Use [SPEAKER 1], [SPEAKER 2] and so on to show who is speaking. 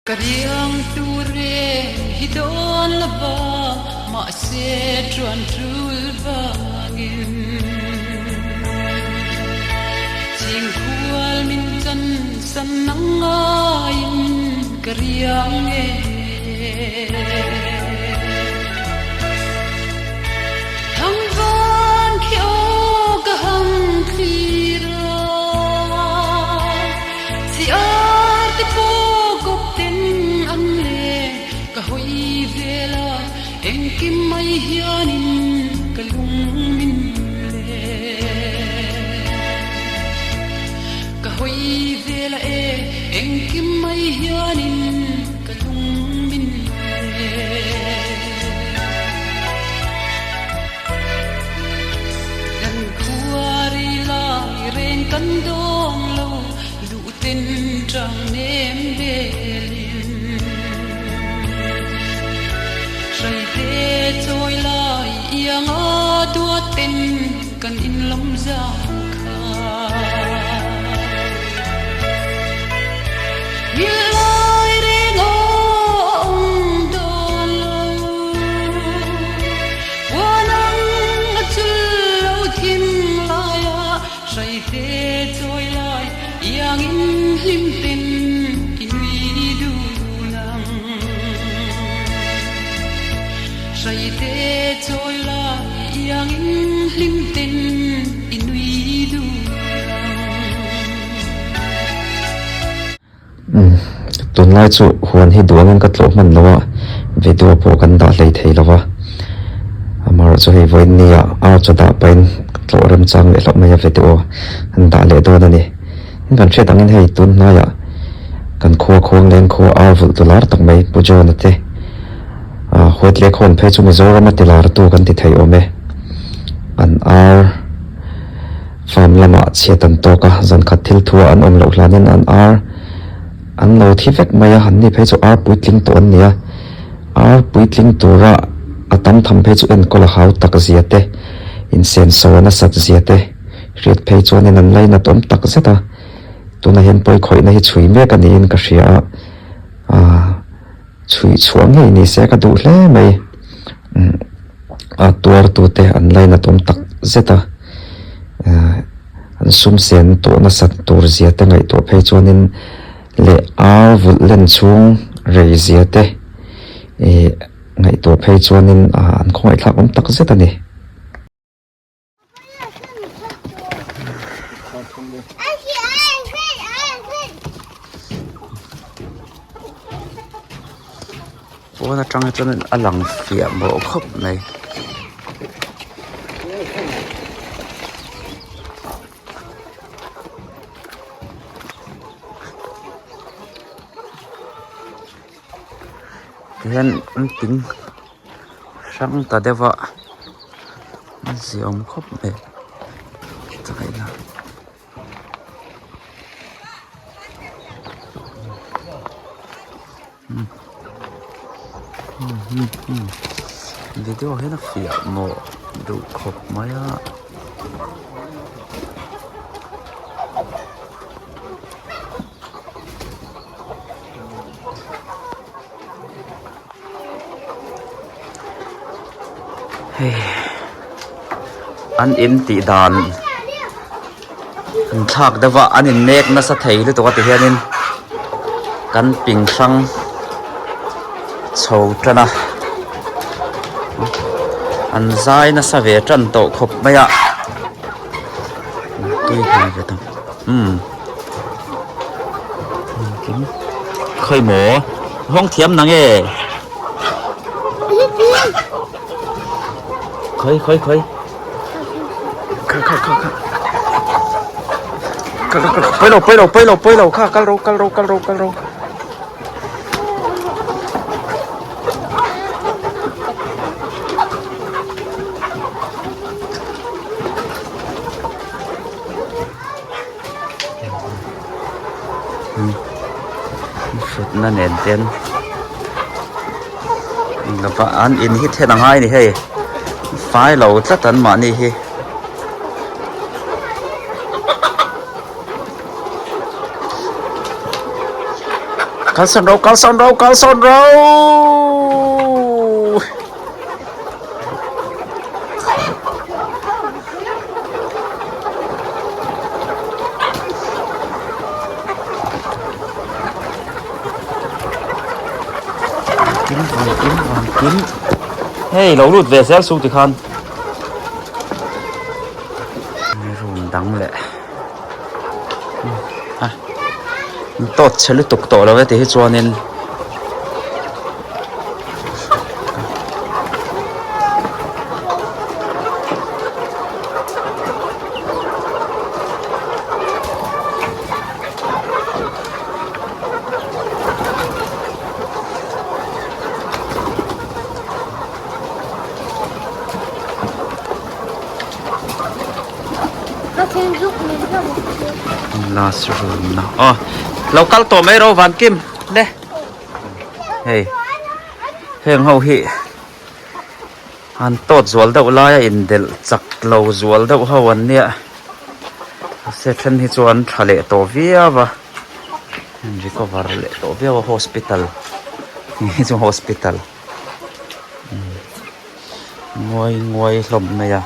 [SPEAKER 1] Ka riang tur reng hi dawn la va, mahse ṭuan ṭul vangin chhingkhual min chan san nang ngaiin ka riang nge. Thangvan khi aw ka han thlir a, chi ar te pawh kawp ten an leng ka hawi vel a, engkim mai hianin ka lung min leng. Ka hawi vel a e, engkim mai hianin ka lung min leng. Kan khuari lai reng kan dawng lo duh ten tang nem belin. Hraite chawi lai ianga duat ten kan inlawm zang kha. Nghilh lai reng aw a awm dawn lo. Puan ang a chul lo thim lai a, hraite chawi lai iangin hlim ten i nui dun ang. Hraite chawi lai iangin hlim ten i nui dun ang.
[SPEAKER 2] Umm tunlai chu huan hi duh angin ka tlawh hman lo a, video pawh kan dah hlei thei lo va, amaherawh chu hei vawiin nia ar chaw dah pahin ka tlawh remchang leh hlauh mai a video an dah leh dawn a ni. Tin kan hriat angin hei tun hnaiah kan khua khuang leng khua ar vulh tu lar tak mai Pu John-a te ah huat leh khawn phei chu Mizoram a ti lar tu kan ti thei awm e, an ar. Farm lamah chhiat an tawk a, zan khat thil thua an awm loh hlanin an ar an lo thi vek mai a, anni phei chu ar puitling tawh an ni a, ar puitling tura a tam tham phei chu enkawl a hau tak zia te, insenso a nasat zia te hriat phei chuanin an lainat awm tak zet a, tunah hian pawikhawihna hi chhui mek a niin ka hria a, aaa. Chhuih chhuah ngei ni se ka duh hle mai. A tuartute an lainat awm tak zet a, an sum sen tawh nasat tur zia te ngaihtuah phei chuanin leh ar vulh len chhung rei zia te ih ngaihtuah phei chuanin an khawngaihthlak awm tak zet a ni.
[SPEAKER 3] Pawn atang hi chuan a lang fiah mawh khawp mai. Tihian an thing hrang ta deuh a a ziaawm khawp mai chakaina video hian a fiah mawh duh khawp mai a. Hei an in tih dan an thlak deuh a an in nek nasa thei lutuk a ti hianin kan ping hrang chho tan a an zai nasa ve tan tawh khawp mai a tui hmel ve ta umm. Khawi maw? Hawng thiam nang e. Khawi khawi khawi. Kha kha kha kha. Kal kal poi lo poi lo poi lo poi lo kha kal ro kal ro kal ro kal ro. Thutna nen ten lova an in hi then a ngai a ni hei fai lo tlat an mahni hi. Kalsawn ro kalsawn ro kalsawn ro. Kim van kim van kim hei lo lut ve zel su tikhan room dang leh a tawt chhe lutuk tawh lo e ti hi chuanin. Last room na aw lo kal tawh mai ro van kim le hei heng ho hi an tawt zual deuh laia indelh chak lo zual deuh ho an nia se then hi chuan tha leh tawh viau a recover leh tawh viau a hospital hei chu hospital. Nguai nguai hlawm mai a.